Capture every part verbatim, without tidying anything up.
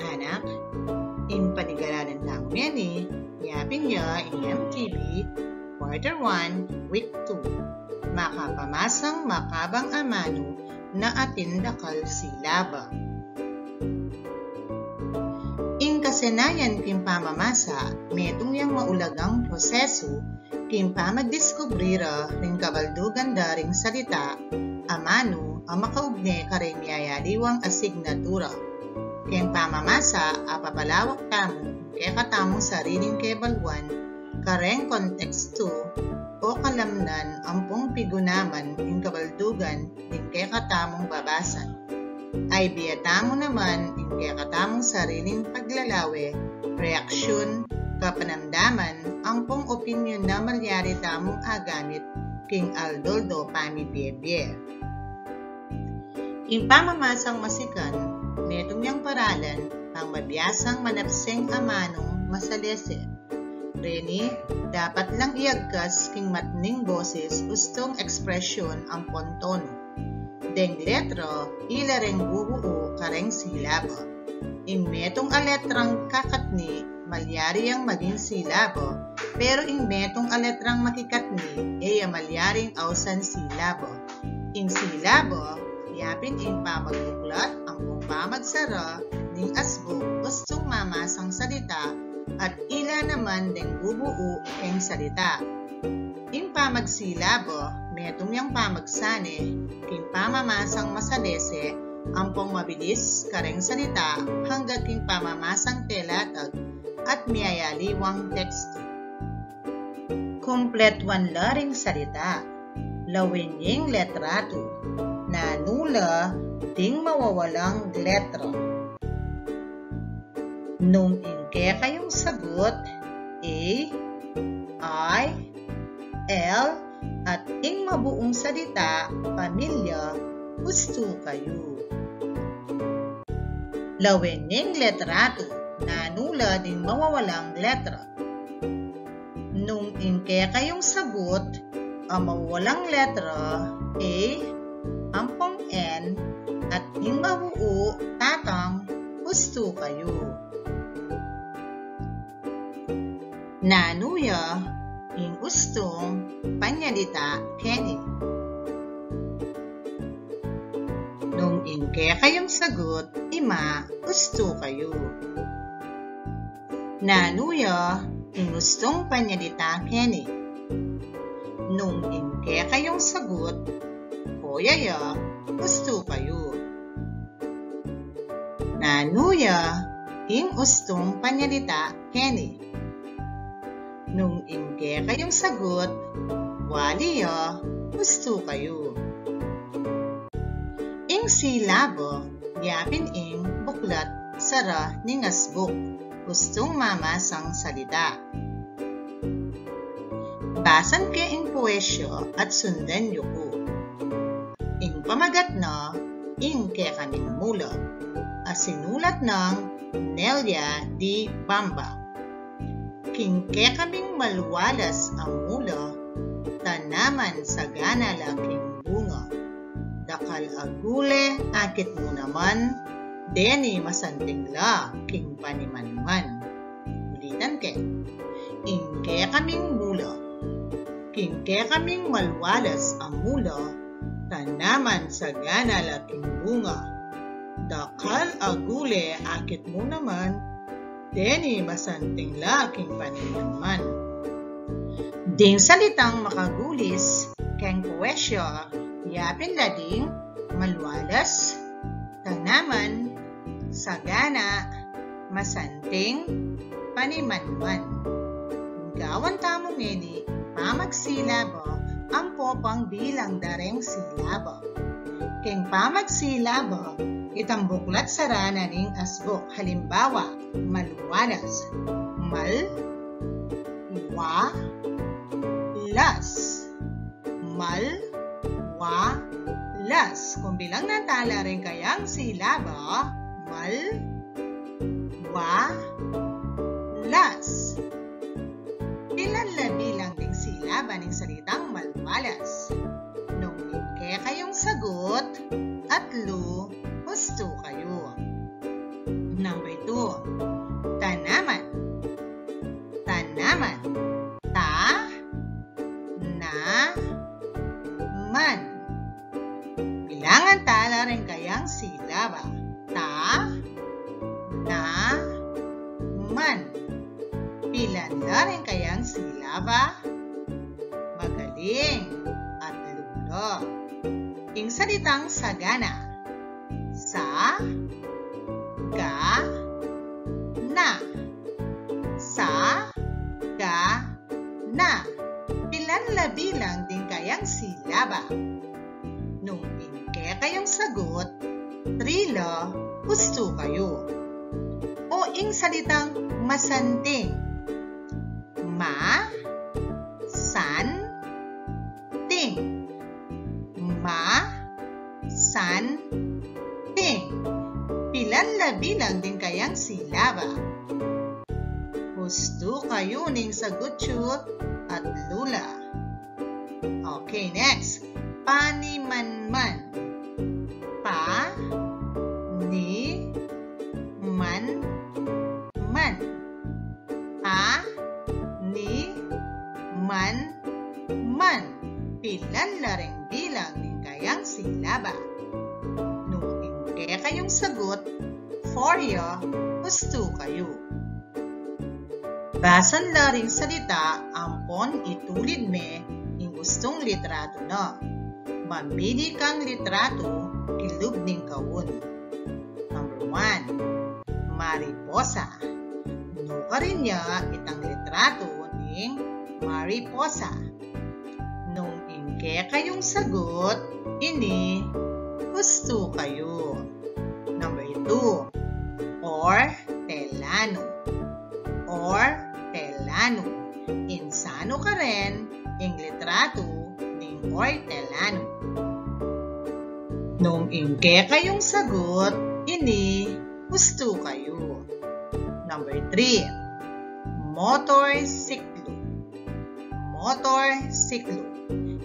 Anak, ing panigalanan tamu ngeni, yapin ya ing M T B, Quarter one, Week two. Makapamasang makabang amanu na atin dakal silaba. Ing kasenayan king pamamasa, metung yang maulagang prosesu king pamagdiskubre ra ring kabaldugan da ring salita, amanu a makaugne kareng miyayaliwang asignatura. Keng pamamasa, apapalawak tamu ing kekatamung sariling kebaluan kareng kontekstu o kalamnan ampong pigunaman ing kabaldugan ning kekatamung babasan. Ay bie tamu naman ing kekatamung sariling paglalawe, reaksyun, kapanamdaman, ampong opinyun na malyari tamung agamit king aldo-aldo pamibie-bie. Ing pamamasang masikan, metung yang paralan pang mabiasang manapseng amanung masalese. Reni, dapat lang iagkas king matning boses ustung ekspresyun ampon tonu. Deng letra, ila reng bubuu kareng silaba. Ing metung a letrang kakatni, malyari yang maging silaba, pero ing metung a letrang makikatni, e ya malyaring ausan silaba. Ing silaba, yapin ing pamagbuklat ampong pamagsara ning asbuk ustung mamasang salita, at ila naman deng bubuu keng salita. Ing pamagsilaba, metung yang pamagsane king pamamasang masalese ampong mabilis kareng salita angga king pamamasang telatag at miyayaliwang tekstu. Kumpletuan la ring salita. Lawen yeng letratu. Nanu la ding mawawalang letra? Nung ing kekayung sagut, A, I, L, at ing mabuung salita, pamilya, ustu kayu. Lawen yeng letratu. Nanu la ding mawawalang letra? Nung ing kekayung sagut, a mawalang letra, A, ampong N, at ing mabuu, tatang, ustu kayu. Nanu ya ing ustung panyalita keni? Nung ing kekayung sagut, ima, ustu kayu. Nanu ya ing ustung panyalita keni? Nung ing kekayung sagut, koya ya, ustu kayu. Nanu ya ing ustung panyalita keni? Nung ing kekayung sagut, wali ya, ustu kayu. Ing silaba, yapin ing buklat sara ning asbuk ustung mamasang salita. Basan ke ing poesya at sundan yu ku. Ing pamagat na, Ing Kekaming Mula, a sinulat nang Nelia D. Bamba. King kekaming malwalas a mula, tanaman sagana la king bunga. Dakal a gule, akit mu naman, deni masanting la king panimanman. Ulitan ke. Ing kekaming mula. King kekaming malwalas a mula, tanaman sagana la king bunga. Dakal a gule, akit mu naman, deni masanting la king panimanman. Ding salitang makagulis keng poesya, yapin la ding malwalas, tanaman, sagana, masanting, panimanman. Gawan tamu ngeni pamagsilaba ampo pangbilang da reng silaba. King pamagsilaba, itang buklat sara na ning asbuk. Halimbawa, malwalas. Mal, wa, las. Mal, wa, las. Kung bilang na tala reng kayang silaba, mal, wa, las. Pilan la bilang ding silaba ning salitang malwalas? Nung ing kekayung sagut, atlu, ustu kayu. Number two, tanaman. Tanaman. Ta, na, man. Bilangan ta la ring kayang silaba. Ta, na, man. Pilan la ring kayang silaba? Magaling. Atlu la. Ing salitang sagana. Sa, ga, na. Sa, ga, na. Pilan la bilang ding kayang silaba? Nung ing kekayung sagut, three la, ustu kayu. O ing salitang masanting. Ma, san, ting. Ma, san, ting. Pilan la bilang ding kayang silaba? Ustu kayu ning sagut yu, atlu la. Okay, next. Panimanman. Pa, ni, man, man. Pa, ni, man, man. Pilan la ring bilang ning kayang silaba? Nung ing kekayung sagut, four ya, ustu kayu. Basan la ring salita ampon itulid me ing ustung litratu na. Mamili kang litratu kilub ning kaun. Number one, mariposa. Nukarin ya itang litratu ning mariposa. Nung ing kekayung sagut, ini, ustu kayu. Number two, ortelano. Ortelano. Insanu karen ing litratu ning ortelano? Nung ing kekayung sagut, ini, ustu kayu. Number three, motorsiklo. Motorsiklo.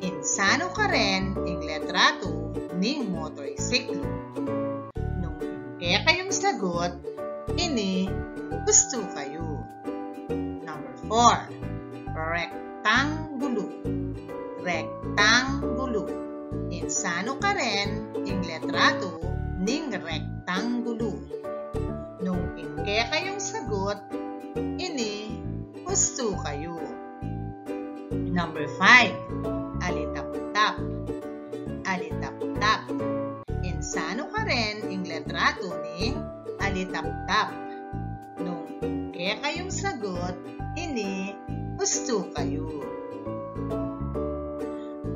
Insanu karen ing litratu ning motorsiklo? Nung ing kekayung sagut, ini, ustu kayu. Number four, rektanggulo. Rektanggulo. Insanu karen ing litratu ning rektanggulo? Nung ing kekayung sagut, ini, ustu kayu. Number five, alitaptap. Alitaptap. Insanu karen ing litratu ning alitaptap? Nung ing kekayung sagut, ini, ustu kayu.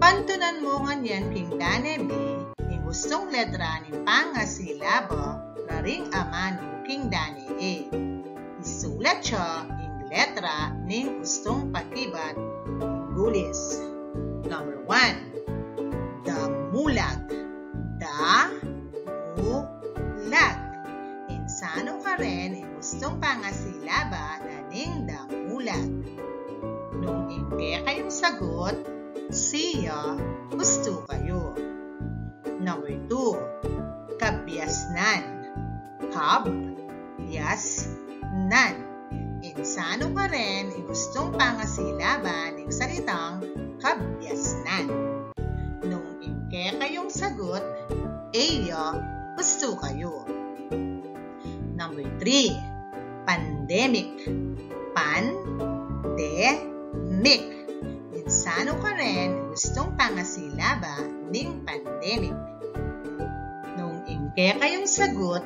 Pantunan mu ngan yan king dane B, ing ustung letra ning pangasilaba, la ring amanu king dane A. Isulat ya ing letra ning ustung pakibat king gulis. Number one, damulag. Damulag. Insanu karen ing ustung pangasilaba na ning damulag? Nung ing kekayung sagut, C ya, ustu kayu. Number two, kabiasnan. Kab, yas, nan. Insanu karen ing ustung pangasilaba ning salitang kabiasnan? Nung ing kekayung sagut, A ya, ustu kayu. Number three, pandemic. Pan, de, mic. Insanu karen ing ustung pangasilaba ning pandemic? Nung ing kekayung sagut,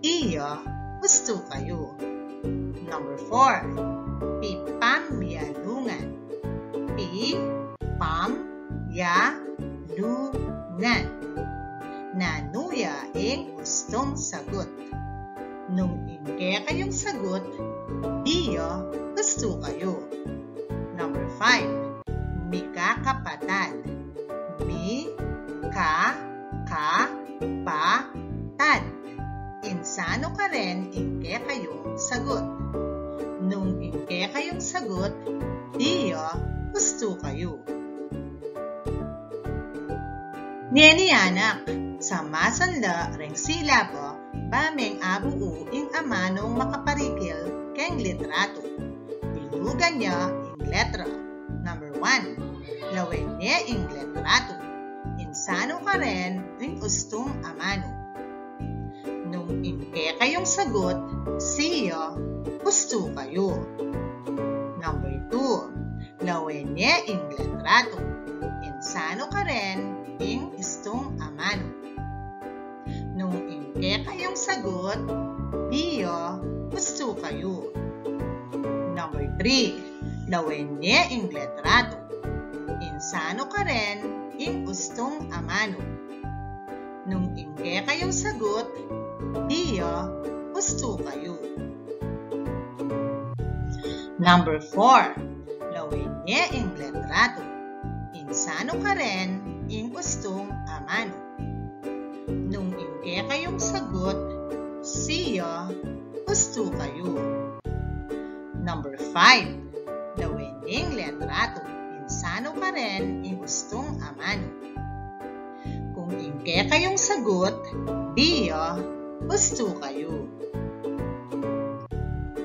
I ya, ustu kayu. Number four, pipamyalungan. Pi, pam, ya, lu, ngan. Nanu ya ing ustung sagut? Nung ing kekayung sagut, B ya, ustu kayu. Number five, mikakapatad. Mi, ka, ka, pa, tad. Insanu karen ing kekayung sagut? Nung ing kekayung sagut, D ya, ustu kayu. Ngeni anak, samasan la reng silaba ba meng abuu ing amanung makaparikil keng litratu. Bilugan ya ing letra. Number one, lawen ne ing litratu. Insanu karen ing ustung amanu? Nung ing kekayung sagut, siya, ustu kayu. Number two, lawen ne ing litratu. Insanu karen ing ustung amanu? Nung ing kekayung sagut, biya, ustu kayu. Number three, lawen ne ing litratu. Insanu karen ing ustung amanu? Nung ing kekayung sagut, biya, ustu kayu. Number four, lawen ne ing litratu. Insanu karen ing ustung amanu? Nung ing kekayung sagut, siya, ustu kayu. Number five, lawen ne ing litratu. Insanu karen ing ustung amanu? Kung ing kekayung sagut, biya, ustu kayu.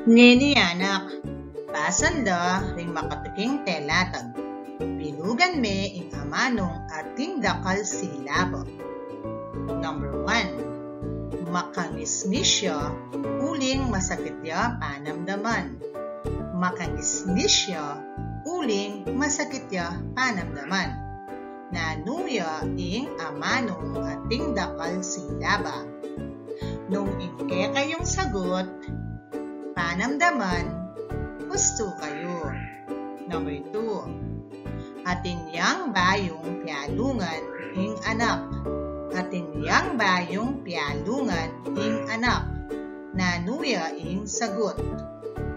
Ngeni anak, basan da ring makatiking telatag. Bilugan me ing amanung ating dakal silaba. Number one, makangisngis ya uling masakit ya panamdaman. Makangisngis ya uling masakit ya panamdaman. Nanu ya ing amanung ating dakal silaba? Nung ing kekayung sagut, panamdaman, ustu kayu. Number two, atin yang bayung pialungan ing anak. Atin yang bayung pialungan ing anak. Nanu ya ing sagut?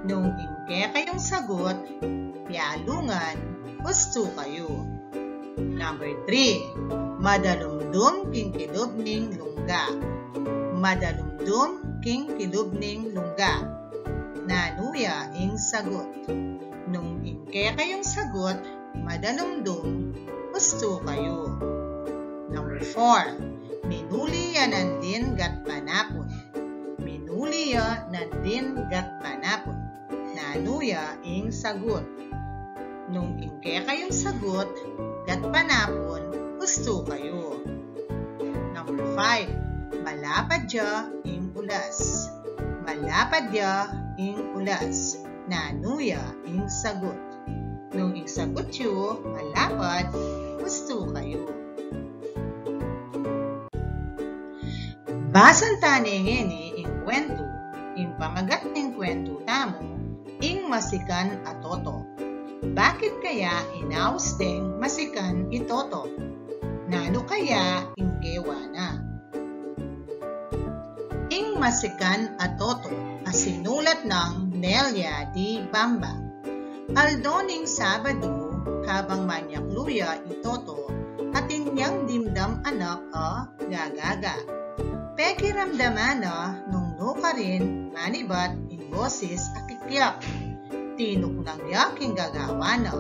Nung ing kekayung sagut, pialungan, ustu kayu. Number three, madalumdum king kilub ning lungga. Madalumdum king kilub ning lungga. Nanu ya ing sagut? Nung ing kekayung sagut, madalumdum, ustu kayu. Number four, minuli ya nandin gat panapun. Minuli ya nandin gat panapun. Nanu ya ing sagut? Nung ing kekayung sagut, gat panapun, ustu kayu. Number five, malapad ya ing ulas. Malapad ya ing ulas. Nanu ya ing sagut? Nung ing sagut yu malapad, ustu kayu. Basan tane ngeni ing kwentu. Ing pamagat ning kwentu tamu, ing masikan a toto. Bakit kaya inaus deng masikan i toto? Nanu kaya ing gewa na? Ing masikan a toto a sinulat nang Nelia de Bamba. Aldo ning Sabadu, kabang manyaklu ya i toto, atin yang dimdam anak a gagaga. Pekiramdaman na nung nukarin manibat ing bosis a kikyak. Tinuknang ya king gagawa na.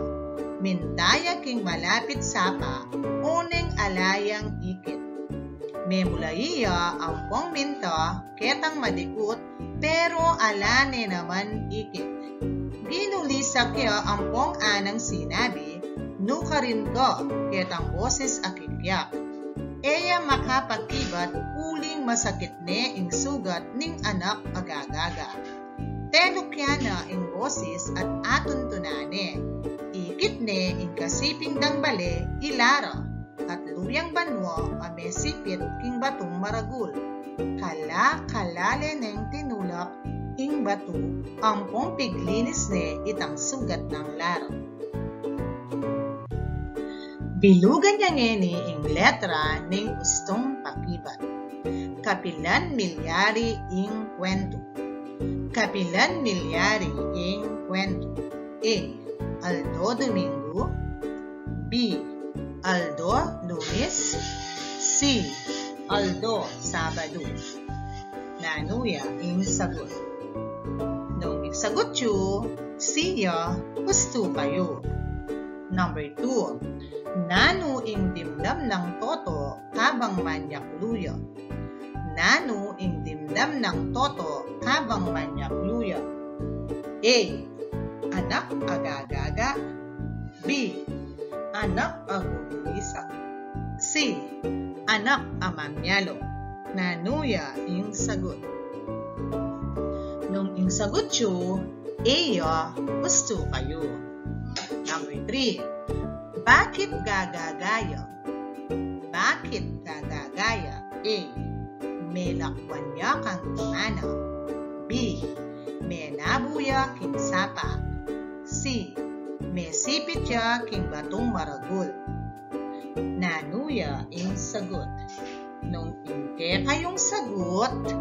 Minta ya king malapit sapa, oneng ala yang ikit. Memulai ya ampong minta ketang madikut, pero ala ne naman ikit. Ginulisak ya ampong anang sinabi, nukarin ka, ketang bosis a kikyak. E ya makapakibat uling masakit ne ing sugat ning anak a gagaga. Teluk ya na ing bosis at atuntunan ne. Ikit ne ing kasiping dang bale i Lara, at luyang banua a mesipit king batung maragul. Kala-kalale neng tinulak ing batu ampong piglinis ne itang sugat nang Lara. Bilugan ya ngeni ing letra ning ustung pakibat. Kapilan milyari ing kwentu. Kapilan milyari ing kwentu. A, aldo Domingo. B, aldo Lunes. C, aldo Sabado. Nanu ya ing sagut? Nung ing sagut yu, C ya, ustu kayu. Number two, nanu ing dimdam nang toto kabang manyaklu ya? Nanu ing dimdam nang Toto kabang manyaklu ya? A. Anak a gagaga. B. Anak a gugulisak. C. Anak a mamialo. Nanu ya ing sagut? Nung ing sagut yu A ya, ustu kayu. Number three. Bakit gagaga ya? Bakit gagaga ya? A. Melakwan ya kang imana. B. Menabu ya king sapa. C. Mesipit ya king batung maragul. Nanu ya ing sagut? Nung ing kekayung sagut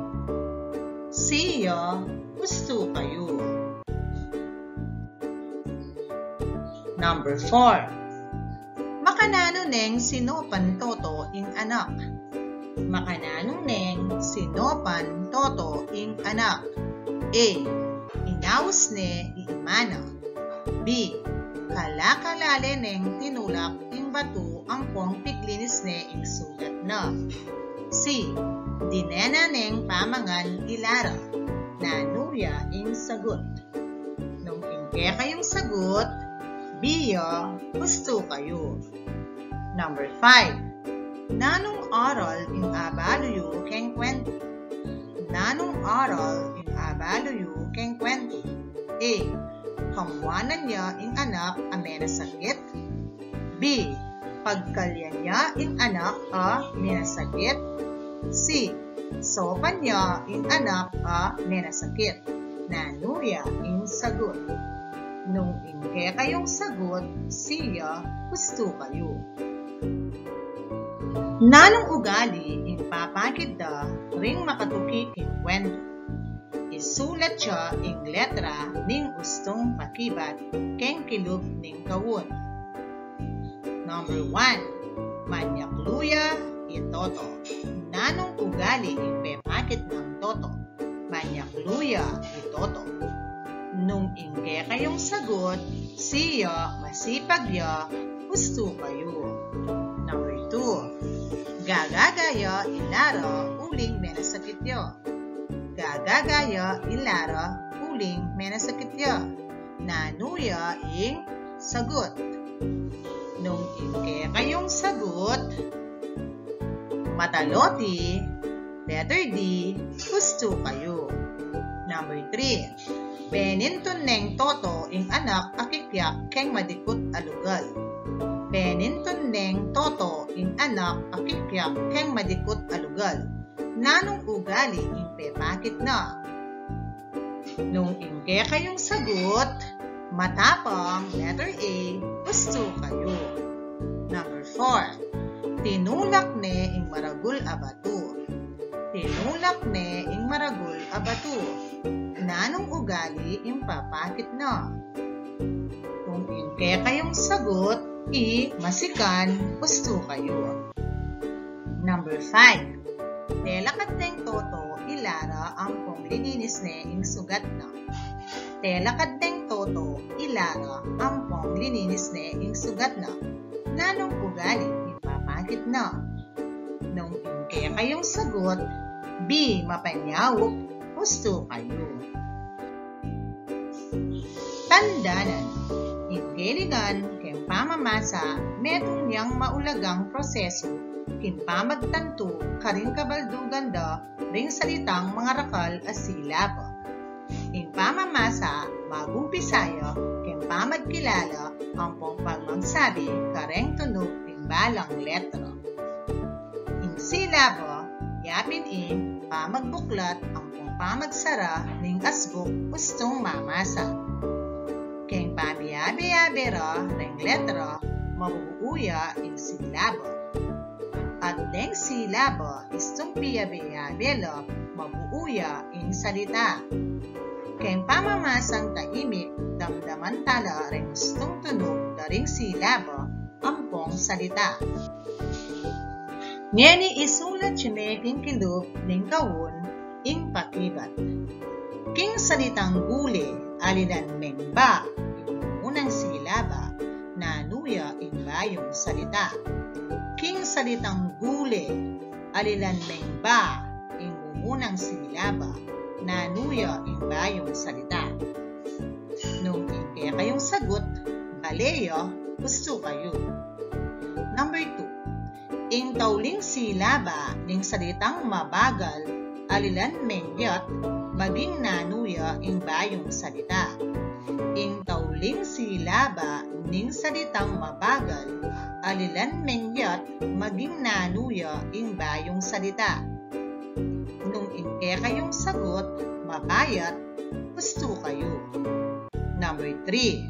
C ya, ustu kayu. Number four. Makananu neng sinopan Toto ing anak? Makananu neng sinopan Toto ing anak? A. Inaus ne i imana. B. Kala-kala le neng tinulak ing batu ampong piglinis ne ing sugat na. C. Dinena neng pamangan i lara. Nanu ya ing sagut? Nung ing kekayung sagut B ya, ustu kayu. Number five. Nanung aral ing abalu yu keng kwentu? Nanung aral ing abalu yu keng kwentu? A. Kamwanan ya ing anak a menasakit. B. Pagkalyan ya ing anak a menasakit. C. Sopan ya ing anak a menasakit. Nanu ya ing sagut? Nung ing kekayung sagut C ya, ustu kayu. Nanung ugali ing papakit da ring makatuki king kwentu? Isulat ya ing letra ning ustung pakibat keng kilub ning kaun. Number one. Manyaklu ya i Toto. Nanung ugali ing pepakit nang Toto? Manyaklu ya i Toto. Nung ing kekayung sagut C ya, masipag ya, ustu kayu. Number two. Gagaga ya i Lara uling menasakit ya. Gagaga ya i Lara uling menasakit ya. Nanu ya ing sagut? Nung ing kekayung sagut, mataloti, letter D, ustu kayu. Number three. Penintun neng Toto ing anak a kikyak keng madikut a lugal. Penintun neng Toto ing anak a kikyak keng madikut a lugal. Nanung ugali ing pepakit na? Nung ing kekayung sagut, matapang, letter A, ustu kayu. Number four. Tinulak ne ing maragul a batu. Tinulak ne ing maragul a batu. Nanung ugali ing papakit na? Nung ing kekayung sagut, E, masikan, ustu kayu. Number five. Telakad neng Toto i Lara ampong lininis ne ing sugat na. Telakad neng Toto i Lara ampong lininis ne ing sugat na. Nanung ugali ing papakit na? Nung ing kekayung sagut, B, mapanyaup, ustu kayu. Tandanan, ing kelingan keng pamamasa metung yang maulagang prosesu king pamagtantu karing kabaldugan da ring salitang mangarakal a silaba. Ing pamamasa magumpisa ya keng pamagkilala ampong pamagsabi kareng tunug ning balang letra. Ing silaba, yapin ing pamagbuklat ampong pamagsara ning asbuk ustung mamasa. Keng pamiyabe-yabe ra reng letra, mabubuu ya ing silaba. At deng silaba, istung piyabe-yabe la, mabuu ya ing salita. Keng pamamasang taimik, damdaman tala reng ustung tunug da ring silaba ampong salita. Ngeni isulat ye me king kilub ning kaun ing pakibat. King salitang gule, alilan meng ba ing munang silaba, nanu ya ing bayung salita? King salitang gule, alilan meng ba ing mumunang silaba, nanu ya ing bayung salita? Nung ing kekayung sagut, bale ya, ustu kayu. Number two, ing tauling silaba ning salitang mabagal, alilan meng yat, maging nanu ya ing bayung salita? Ing tauling silaba ning salitang mabagal, alilan meng yat, maging nanu ya ing bayung salita? Nung ing kekayung sagut, mabayat, ustu kayu. Number three,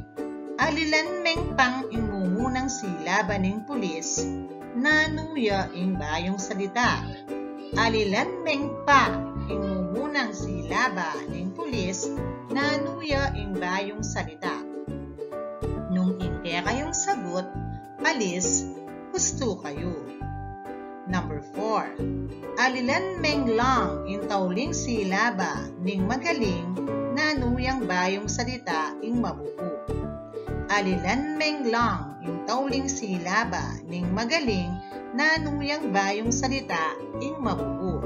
alilan meng pang ing mumunang silaba ning pulis, nanu ya ing bayung salita? Alilan meng pa ing mumunang silaba ning pulis, nanu ya ing bayung salita? Nung ing kekayung sagut, palis, ustu kayu. Number four, alilan meng lang ing tauling silaba ning magaling, nanu yang bayung salita ing mabubu? Alilan meng lang ing tauling silaba ning magaling, nanu yang bayung salita ing mabubu?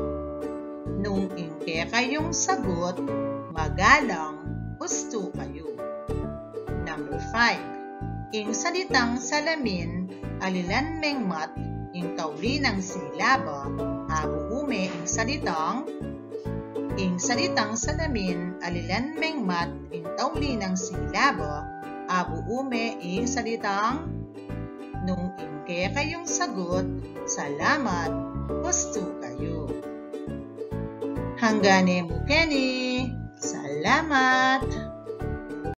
Nung ing kekayung sagut, magalang, ustu kayu. Number five, ing salitang salamin, alilan meng mat ing tauli nang silaba, abu ume ing salitang. Ing salitang salamin, alilan meng mat ing tauli nang silaba, abu ume ing salitang. Nung ing kekayung sagut, salamat, ustu kayu. Hanggan e mu keni. Salamat!